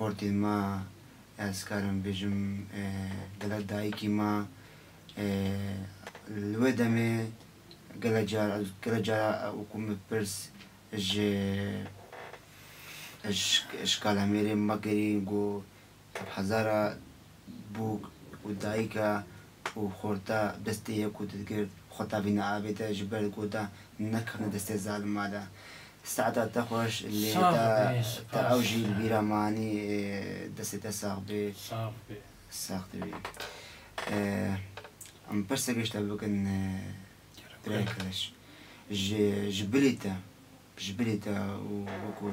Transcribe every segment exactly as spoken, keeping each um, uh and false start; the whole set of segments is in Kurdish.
Xortên me, ez karim bêjim, e, gelek dayikî me, e, li wê demê gelek cara, gelek cara wekû min pirs ji, ji, ji kalemêrê me kirî, got, ev hezara bûk û dayika û xorta destê yek û digirt, xorta vîna avête ji ber gota nekevne destê zalima de. Saeta te xweş, lê Sax te, bî, te spas. Ew jî li bîra manî, e, destê te sax bê. Sax bê. Sax dibî. E, em pirsek ji te bikin, e, Kerem. Birayê Keleş. Ji, ji bilî te, ji bilî te û wekû,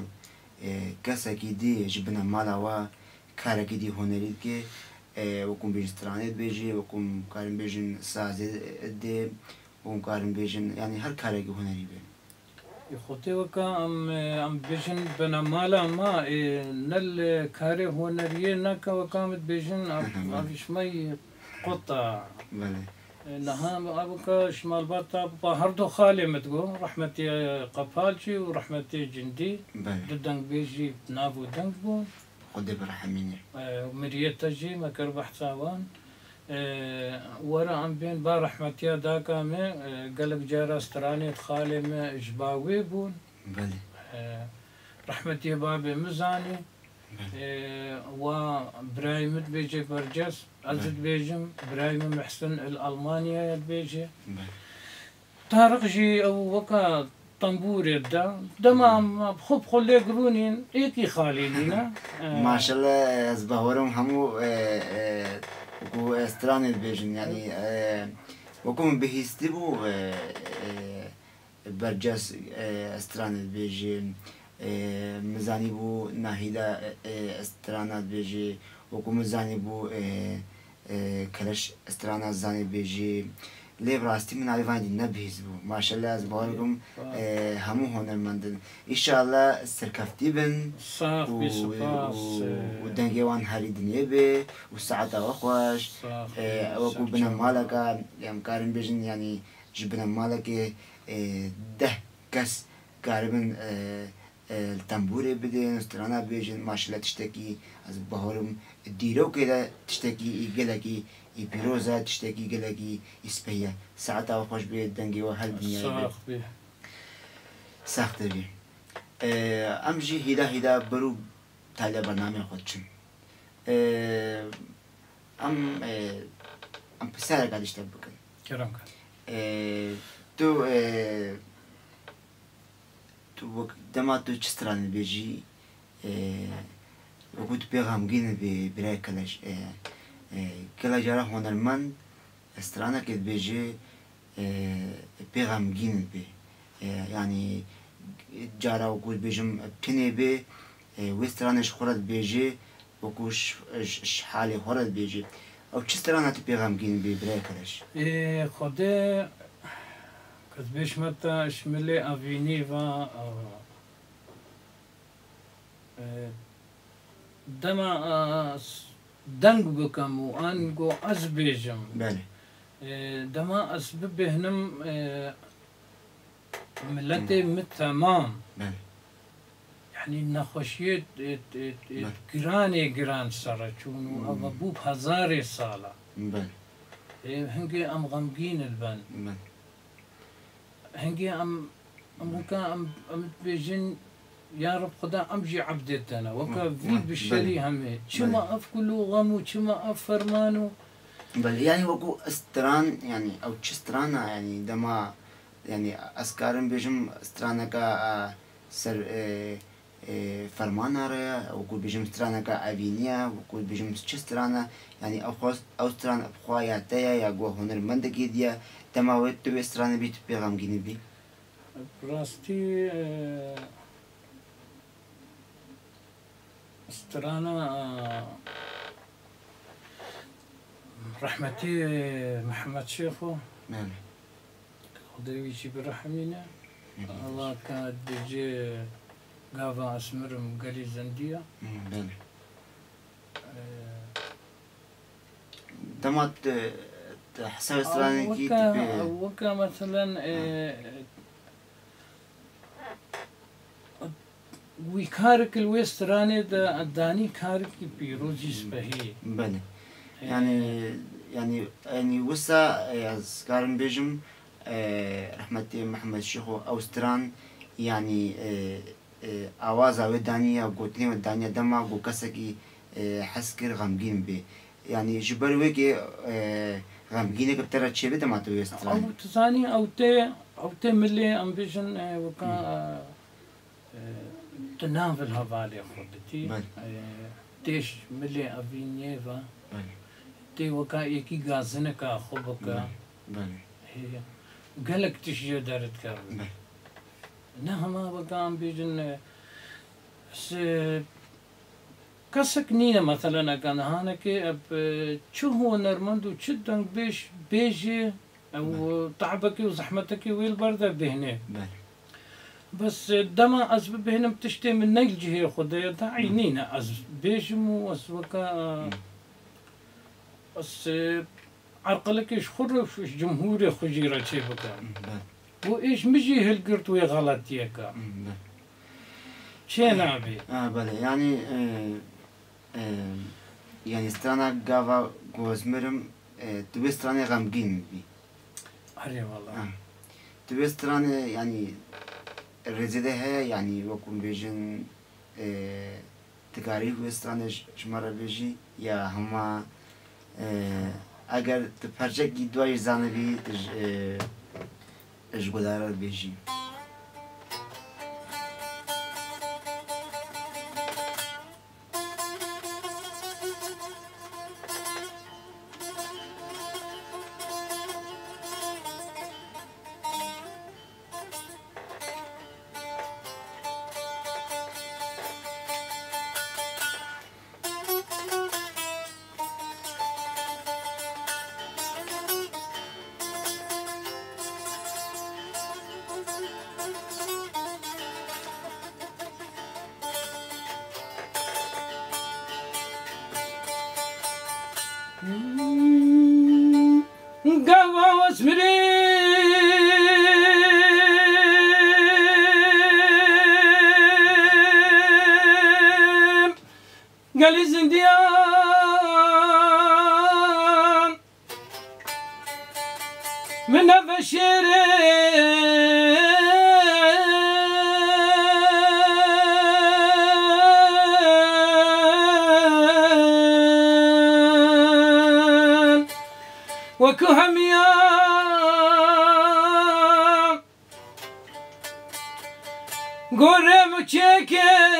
e, kesekî dî ji binemala we karekî dî hunerî dike, e, wekû bêjin stranê dibêjî, wekû karin bêjin sazê dê, û karin bêjin, yanî her karekî hunerî be. Ê, xwedê weka em, em bêjin benemala me, ê, ne li karê huneriyê neke weka em dibêjin, ev, Belê. Ev ji me yî qut e. Belê. Ê, niha ev weka ji malbata ba her du xalê min digot, rehmetî Qepalcî û rehmetî Cindî. Belê. Du dengbêjî nav û deng bûn. Xwedê birehemîne. Ê, û miriyê te jî me kir behsa wan. Ê, were em bên ba rehmetiya daka me, ê, gelek cara stranê xalê me ji ba wê bûn. Belê. Ê, rehmetiyê babê min zanî. Belê. Ê, wa birayê min dibêje Berces, ez Belê. Dibêjim, birayê min Mihsin li Almanyaya dibêje. Belê. Tariq jî ew weka tembûrê dida. Dema Hmm. em bi xwe bi xwe lê girûnîn, êkî xalî nîne. Maşallah, ez bawerim hemû, e, e, ku, e, stranê dibêjin, yanî, e, wekû min bihîstî bû, e, e, Berces, e, stranê dibêjin, e, min zanîbû Nahîda, e, e, strana dibêjî, wekû min zanîbû, e, e, Keleş strana zanê bêjî. Lê bi rastî min alî van dî nebihîst bû. Maşallah, ez bawer bikim, e, hemû hunermend in. Înşallah serkeftî bin Sax bî, û, spas, û, e. Û dengê wan herî dinê bê û saeta we xweş. Sax E, bî, wekû sax binemaleka, em karin bêjin, yanî ji binemalekê, e, deh kes karibin, e, e, li tembûrê bidin, strana bêjin, maşallah tiştekî, ez bawerim, dîrokê de tiştekî gelekî pîroz e, tiştekî gelekî spehî ye. Saeta we xweş bê, dengê we her dinyayê bê. Sax bê. Sax de bî. E, em jî hîda hîda ber û taliya bernameyê xwe diçin. E, em, e, em pirsyareka dî ji te bikin. Kerem ke. E, tu, e, Tu wek dema tu çi stranê dibêjî, e, wekû tu pê xemgîn dibî, birayê Keleş, e, e, gelek cara hunermend stranekê dibêje, e, pê xemgîn dibî. E, yanî cara wekû dibêjim tinê bê, e, wê stranê ji xwe re dibêje, Wekû ji, ji, ji halê xwe re dibêjî. Ew çi strana tu pê xemgîn bî, birayê Keleş? Ê, Xwedê, ez bêjme te, ji milê evînî ve, e, e, dema, e, s-, deng bikim û an ku ez bêjim. Belê. E, dema ez bibêhnim, e, Miletê Hmm. min temam. Belê. Yanî nexweşiyê, e, e, e, Belê. Giranê giran sere çûn û Hmm. eva bû bi hezarê sala. Belê. Ê, hingê em xemgîn dibin. Belê. Hingê em, em weka em, em dibêjin, Ya Reb Xuda, em jî ebdê te ne. Weka Belê. Vî Belê. Bişerî hemê. Çima Belê. Ev kul û xem û çima ev ferman û Belê. Yanî wekû stran, yanî ew çi strana, yanî dema Yanî, ez karim bêjim, straneka, e, ser, e, e, fermana re ye, wekû bêjim, straneka evînî ye, wekû bêjim, çi stran e, yanî, ew xwe, ew stran bi xwe ya te ye, ya ku hunermendekî dî ye, dema wê tu wê stranê bî, tu pê xemgîn bî? Bi rastî, e, Strana, e, rehmetî Mihemed Şêxo, Belê. Xwedê wî jî birehemîne. Belê. Allah ka dibêje gava ez mirim gelî zendiya. Belê. E, Dema tu, tu hesabê stranekî tu pê. Weke, weke meselen, e, Ha. Wî karek li wê stranê de danî karekî pîrozî spehî. Belê. Ee, Yani, yani, yani wisa, e, ez karim bêjim, e, rehmetî Mihemed Şêxo ew stran, yani, e, e, awaza wê daniya, gotinê wê daniya dema ku kesekî, e, hes kir xemgîn bê. Yani ji ber wê ke, e, xemgînek bi te re çêbe dema tu wê stranê. Ew tu zanî, ew tê, ew tê milê, em bêjin, e, weka, Hı. e, e, tu navil hevalê xwe dikî. Belê. E, tê ji milê evîniyê ve. Belê. Tê weka êkî gazineka xwe bike. Belê. Belê. Hê, gelek tişt jê derdikeve. Belê. Ne hema weka em bêjin, e, s-, kesek nîne, meselen, eke nihanekê, e, çi hunermend û çi dengbêj bêjê, ew Belê. Te'bekê û zehmetekê wê li ber de bêhnê. Belê. Bes, e, dema ez bibêhnim tiştê min ne li cihê xwe de ye, daî Hı. nîne. Ez bêjim û ez weke, e, Hı. ez, e, erqilekê ji xwe re, ji cumhûrê xwe jî re çêbikim. Hı, belê. Û êş min jî hilgirt wê xeletiyeke. Hı, belê. Çê nabê. Ha, belê. Yani, e, e, yani strana gava ku ez mirim, e, tu wê stranê xemgîn bî. Erê wala. Ha. Tu wê stranê, yani, rêzê de heye, yani, wekû bêjin, e, dikarî wê stranê ji, ji me re bêjî, ya hema, e, eger tu perçekî dua jî zanibî, tu ji, e, ji guhdara re bêjî. Gava esmirim, gelî zindiyan. Min neveşêrin wekû hemiya. Gorê min çêkin,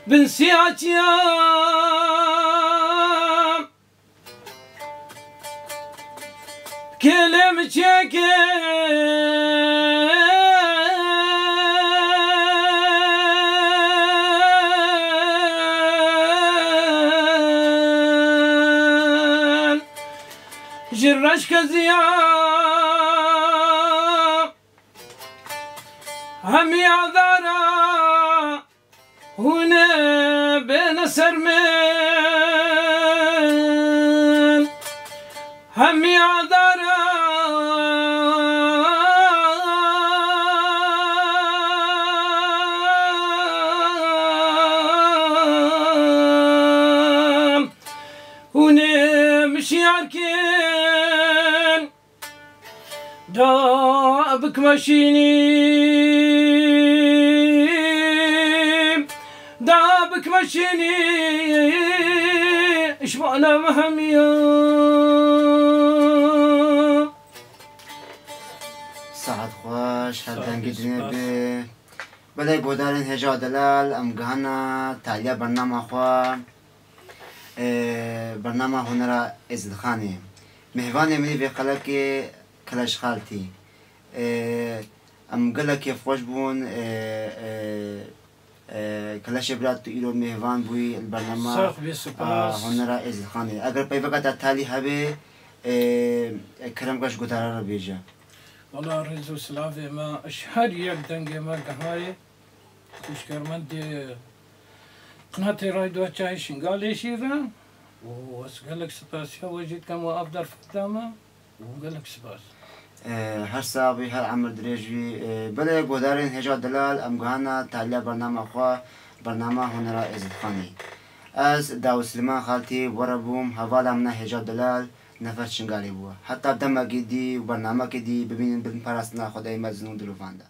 bin siyaçiya. Kêlê min çêkin, ji reşke ziya hemî azara. Hûn ê bêne ser min, hemî azara. Hûn ê min şiyar kin. Da bikmeşînî, da bikmeşînî, ji bala me hemiya. Saet xweş, her dengê dinê be. Belê guhdarên hêja delal, em gihana taliya bernama xwe. Ee, bernama Hunera Êzidxanê. Mêvanê min vê xelekê Keleş Xaltî. Ee, em gelek kêfxweş bûn, ee, ee, ee, Keleşê bira tu îro mêvan bûyî li bernama, Sax bî, spas. Aa, Hunera Êzidxanê. Eger peyveka te talî hebe, ee, kerem ke ji guhdara re bêje. Wala rêz û silavê me, ji her yek dengê me gihayê. Û şermendê Qinatê Radyoya Çayê Şingalê jî re û ez gelek spasiya we jî dikem, we av derfet da me û gelek spas. Her sax bî, her emir dirêj bî. Belê guhdarên Hêja Delal, em gihana taliya bernama xwe, bernama Hunera Êzidxanî. Ez Dawid Silêman Xaltî we re bûm, hevala min e Hêja Delal, nefer Şingalê bû. Heta demekî dî û bernamekî dî bibînin bin parastina Xwedayê mezin û dilovan de.